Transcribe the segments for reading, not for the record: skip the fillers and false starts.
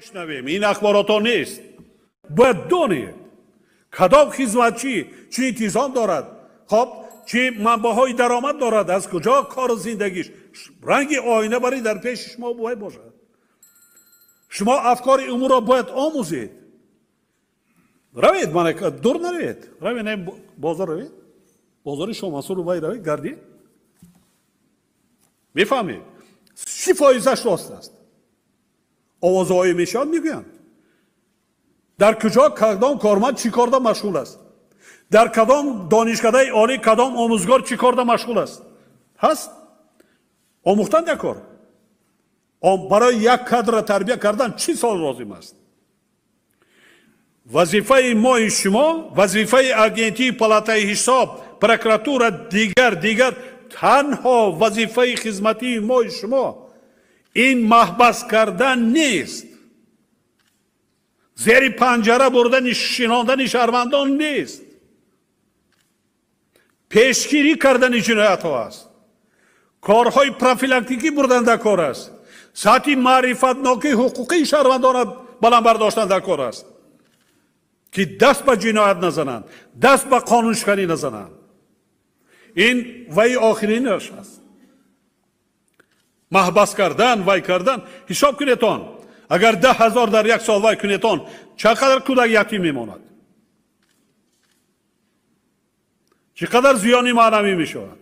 Мешнавем, ин ахборото нест. Бояд донед кадом хизматчӣ чӣ интизом дорад, хоб чӣ манбаъҳои даромад дорад, аз куҷо кору зиндагиш. Ранги оина бари дар пеши шумо бояд бошад. Шумо афкори умурро бояд омӯзед. Равед, мана дур наравед, равед бозор, равед бозори Шомансур, вай равед гардед, мефаҳмед 30%-аш рост аст. Овозҳое мешавад, мегӯянд дар куҷо кадом корманд чӣ корда машғул аст, дар кадом донишкадаи олӣ кадом омӯзгор чӣ корда машғул аст. Ҳаст омӯхтан як кор. Барои як кадрро тарбия кардан чӣ сол лозим аст? Вазифаи мои шумо, вазифаи агентии палатаи ҳисоб, прокуратура, дигар танҳо вазифаи хизматии мои шумо ин маҳбас кардан нест, зери панҷара бурдани шинондани шаҳрвандон нест, пешгирӣ кардани ҷиноятҳо аст, корҳои профилактикӣ бурдан дар кор аст, сатҳи маърифатнокии ҳуқуқии шаҳрвандонро баланд бардоштан дар кор аст, ки даст ба ҷиноят назананд, даст ба қонуншиканӣ назананд. Ин ваи охиринаш аст. Маҳбас кардан, вай кардан, ҳисоб кунедон, агар 10 000 дар як сол вай кунедон, чӣ қадар кӯдак ятим мемонад, чӣ қадар зиёни маънавӣ мешавад.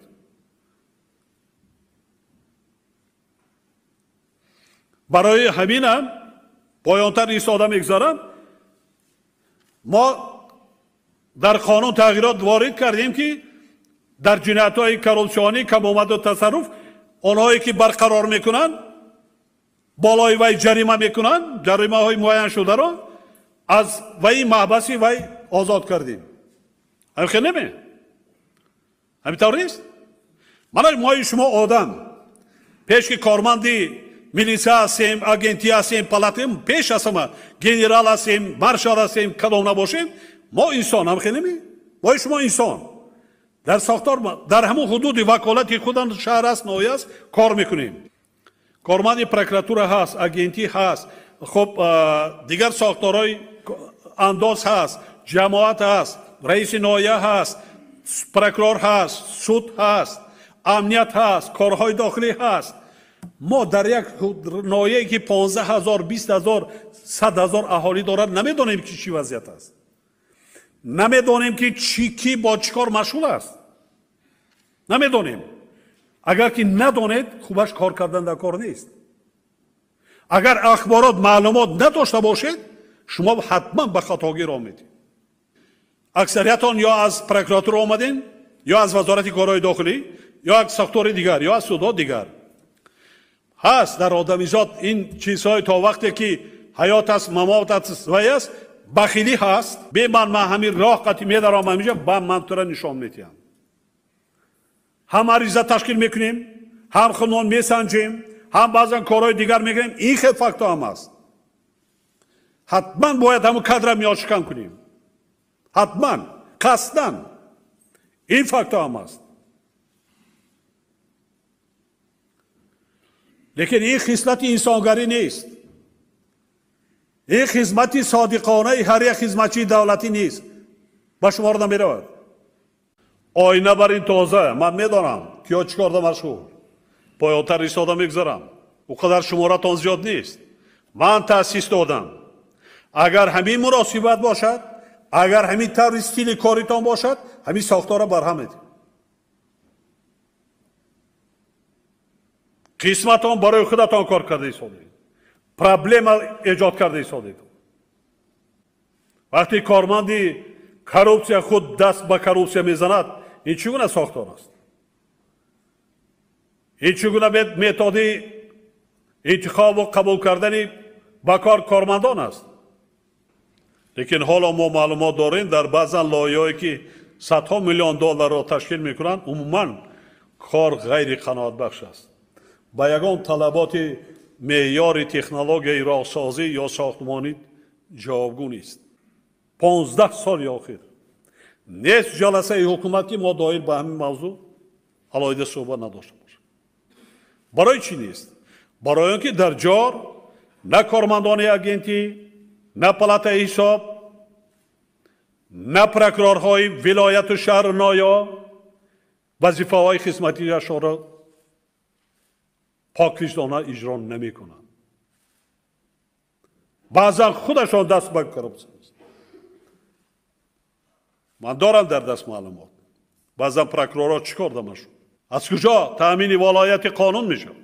Барои ҳаминам поёнтар истода мегузарам. Мо дар қонун тағйирот ворид кардем, ки дар ҷиноятҳои коррупсионӣ, камомаду тасарруф онҳое ки барқарор мекунанд, болои вай ҷарима мекунанд, ҷаримаҳои муайяншударо аз ваи маҳбаси вай озод кардем. Ҳамин хел неме? Ҳамин тавр нест? Мана мои шумо одам пеш ки корманди милиса ҳастем, агентӣ ҳастем, палатем, пеш аз ҳама генерал ҳастем, маршал ҳастем, кадом набошем, мо инсон. Ҳам хел неме? Мои шумо инсон дар сохтор, дар ҳамон ҳудуди ваколати худам, шаҳр аст, ноҳия аст, кор мекунем. Корманди прокуратура ҳаст, агентӣ ҳаст, хуб дигар сохторҳои андоз ҳаст, ҷамоат ҳаст, раиси ноҳия ҳаст, прокурор ҳаст, суд ҳаст, амният ҳаст, корҳои дохилӣ ҳаст. Мо дар як ноҳияе ки 15 000, 20 000, 100 000 аҳолӣ дорад, намедонем ки чӣ вазъият аст, намедонем ки чӣ ки бо чӣ кор машғул аст, намедонем. Агар ки надонед, хубаш кор кардан дар кор нест. Агар ахборот, маълумот надошта бошед, шумо ҳатман ба хатогӣ роҳ медиҳед. Аксариятон ё аз прокуратура омадем, ё аз вазорати корҳои дохилӣ, ё аз сохтори дигар, ё аз судҳо дигар. Ҳаст дар одамизод ин чизҳои то вақте ки ҳаёт аст, мамот аст, вай аст, бахилӣ ҳаст. Бе ман ҳамин роҳ қатӣ медарам ҳаминҷа, ба ман тура нишон медиҳам. Ҳам ариза ташкил мекунем, ҳам худмон месанҷем, ҳам баъзан корҳои дигар мекунем. Ин хел фактҳо ҳам аст. Ҳатман бояд ҳамун кадра миёншикан кунем, ҳатман, қасдан. Ин фактҳо ҳам аст. Лекин ин хислати инсонгарӣ нест, ин хизмати содиқонаи ҳар як хизматчии давлатӣ нест, ба шумор намеравад. Оина бар ин тоза, ман медонам киё чӣ корда машғул. Поёнтар истода мегузарам, ӯ қадар шуморатон зиёд нест. Ман таъсис додам. Агар ҳамин муносибат бошад, агар ҳамин таври стили коритон бошад, ҳамин сохторро барҳам медиҳем. Қисматон барои худатон кор карда истодед, проблема эҷод карда истодед. Вақте корманди коррупсия худ даст ба коррупсия мезанад, ин чӣ гуна сохтор аст? Ин чӣ гуна методи интихобу қабул кардани ба кор кормандон аст? Лекин ҳоло мо маълумот дорем, дар баъзан лоиҳаҳое ки садҳо миллион долларро ташкил мекунанд, умуман кор ғайриқаноатбахш аст. Ба ягон талаботи меъёри технологияи роҳсозӣ ё сохтмонӣ ҷавобгӯ нест. 15 соли охир нест ҷаласаи ҳукумат ки мо доир ба ҳамин мавзӯъ алоҳида суҳбат надошта бошем. Барои чӣ нест? Барои он ки дар ҷор На кормандони агентӣ, на палатаи ҳисоб, на прокурорҳои вилояту шаҳру ноҳия вазифаҳои хизматиашонро поквиҷдона иҷро намекунанд. Баъзан худашон даст ба коррупсия. Ман дорам дар даст маълумот. Баъзан прокурорҳо чӣ кор дамашон? Аз куҷо таъмини волояти қонун мешавад?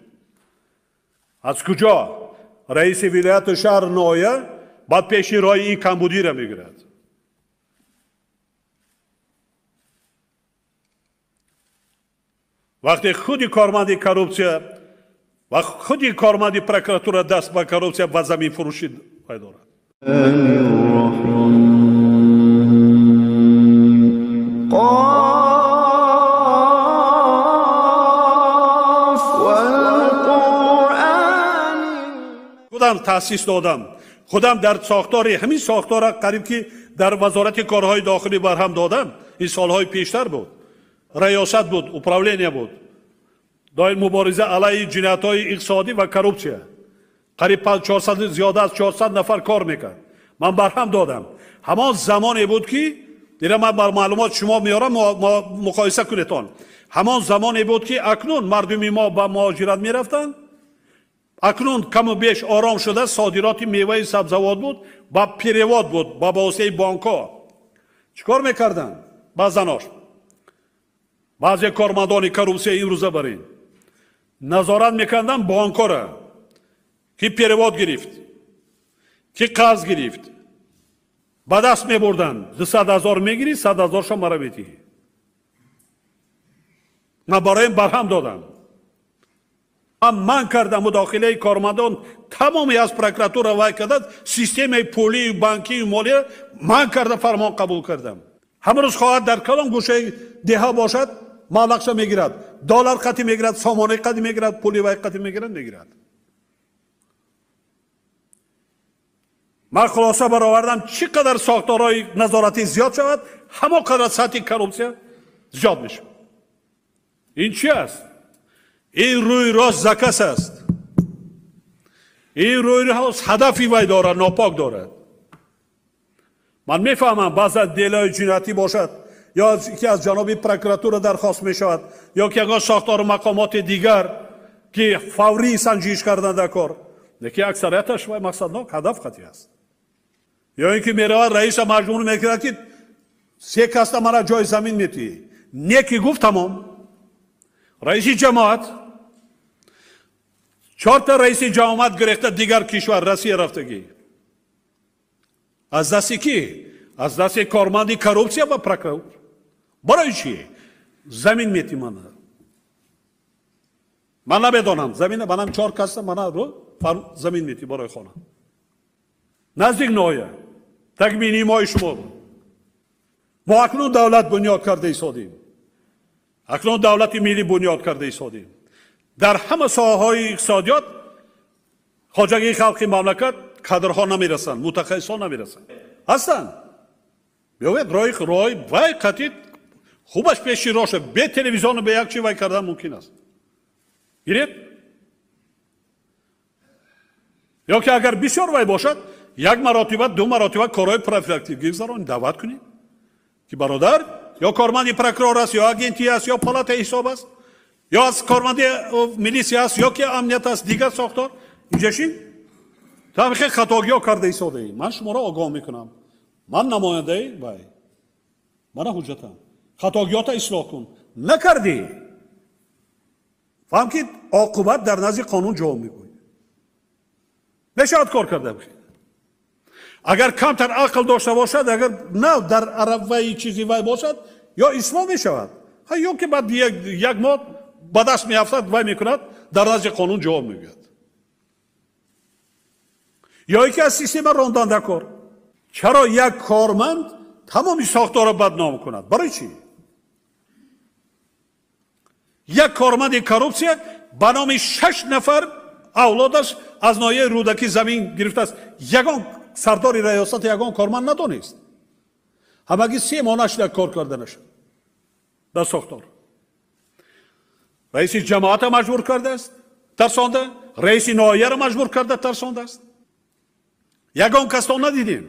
Аз куҷо раиси вилояту шаҳр ноҳия баъд пеши роҳи ин камбудиро мегирад? Вақте худи корманди коррупсия ва худи корманди прокуратура даст ба коррупсия ва заминфурӯшӣ пай дорад. Худам таъсис додам, худам дар сохтори ҳамин сохтора қариб ки дар вазорати корҳои дохилӣ барҳам додам. Ин солҳои пештар буд, раёсат буд, управления буд доир мубориза алайҳи ҷиноятҳои иқтисодӣ ва коррупсия. Қариб 400, зиёда аз 400 нафар кор мекард. Ман барҳам додам. Ҳамон замоне буд ки ира ман бар маълумот шумо меорам, муқоиса кунедон. Ҳамон замоне буд ки акнун мардуми мо ба муҳоҷират мерафтанд. Акнун каму беш ором шуда, содироти меваи сабзавот буд, ба перевод буд, ба воситаи бонкҳо. Чӣ кор мекарданд? Баъзанош баъзе кормандони коррупсия имрӯза бар ин назорат мекарданд бонкҳоро, ки перевод гирифт, ки қарз гирифт, ба даст мебурданд. 200 ҳазор мегирӣ, 100 ҳазоршо мара метиҳӣ. Ман барои ин барҳам додам. Ман кардам мудохилаи кормандон тамоми аз прокуратура вай кардад, системаи пулию банкию молия ман карда фармон қабул кардам. Ҳамрӯз хоҳад дар кадом гӯшаи деҳа бошад, маблағша мегирад, доллар қатӣ мегирад, сомонаи қатӣ мегирад, пули вай қатӣ мегирад, мегирад. Ман хулоса баровардам, чӣ қадар сохторҳои назоратӣ зиёд шавад, ҳамон қадар сатҳи коррупсия зиёд мешавад. Ин чи аст? Ин рӯи рост заказ аст. Ин рӯи рост ҳадафи вай дорад, нопок дорад. Ман мефаҳмам баъзан делаи ҷиноятӣ бошад, ё ки аз ҷаноби прокуратура дархост мешавад, ё ки ягон сохтору мақомоти дигар ки фаврӣ санҷиш кардан дар кор, лекин аксарияташ вай мақсаднок ҳадаф қатъӣ аст. Ё ин ки меравад раиса маҷбур мекунад ки се каста мара ҷои замин метиҳӣ. Не ки гуфт тамом. Раиси ҷамоат, чорта раиси ҷамоат гирехта дигар кишвар Россия рафтагӣ. Аз дасти ки? Аз дасти корманди коррупсия ва прокурор. Барои чӣ? Замин мети мана. Ман намедонам, замина манам чор каста мана ру замин мети барои хона. Наздик ноҳия, тагмини мои шумо. Мо акнун давлат бунёд карда истодем. Акнун давлати миллӣ бунёд карда истодем. Дар ҳама соҳаҳои иқтисодиёт хоҷагии халқи мамлакат кадрҳо намерасанд, мутахассисон намерасанд. Ҳастанд. Биёед роҳи вай қатъи хубаш пеши роҳ шуд. Бе телевизиону бе як чи вай кардан мумкин аст. Гиред? Ё ки агар бисёр вай бошад, як маротиба, ду маротиба корҳои профилактикӣ гузаронед, даъват кунед ки бародар ё корманди прокурор аст, ё агентӣ аст, ё палатаи ҳисоб аст, ё аз корманди милисия аст, ё ки амният аст, дигар сохтор. Инҷа шин? Та хеле хатогиҳо карда истодаӣ. Ман шуморо огоҳ мекунам. Ман намояндаи вай. Мана ҳуҷҷатам. Хатогиҳота ислоҳ кун. Накардӣ. Фаҳм ки оқибат дар назди қонун ҷавоб мегӯӣ. Мешавад кор карда бошед. Агар камтар ақл дошта бошад, агар на дар араваи чизи вай бошад, ё ислоҳ мешавад, ё ки баъд як моҳ ба даст меафтад, вай мекунад, дар назди қонун ҷавоб мегӯяд. Ё ки аз система рондан дар кор. Чаро як корманд тамоми сохторро бадном кунад? Барои чӣ? Як корманди коррупсия ба номи 6 нафар авлодаш аз ноҳияи Рӯдакӣ замин гирифтааст. Ягон сардори раёсат ягон корманд надонист. Ҳамагӣ 3 моҳ нашуда кор карда нашуд дар сохтор. Раиси ҷамоата маҷбур кардааст, тарсонда, раиси ноҳияро маҷбур карда тарсондааст. Ягон касто надидем,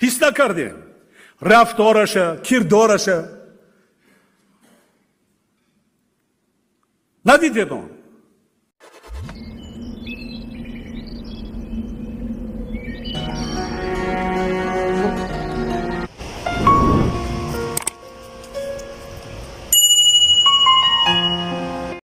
ҳис накардем. Рафтораша, кирдораша надидед он.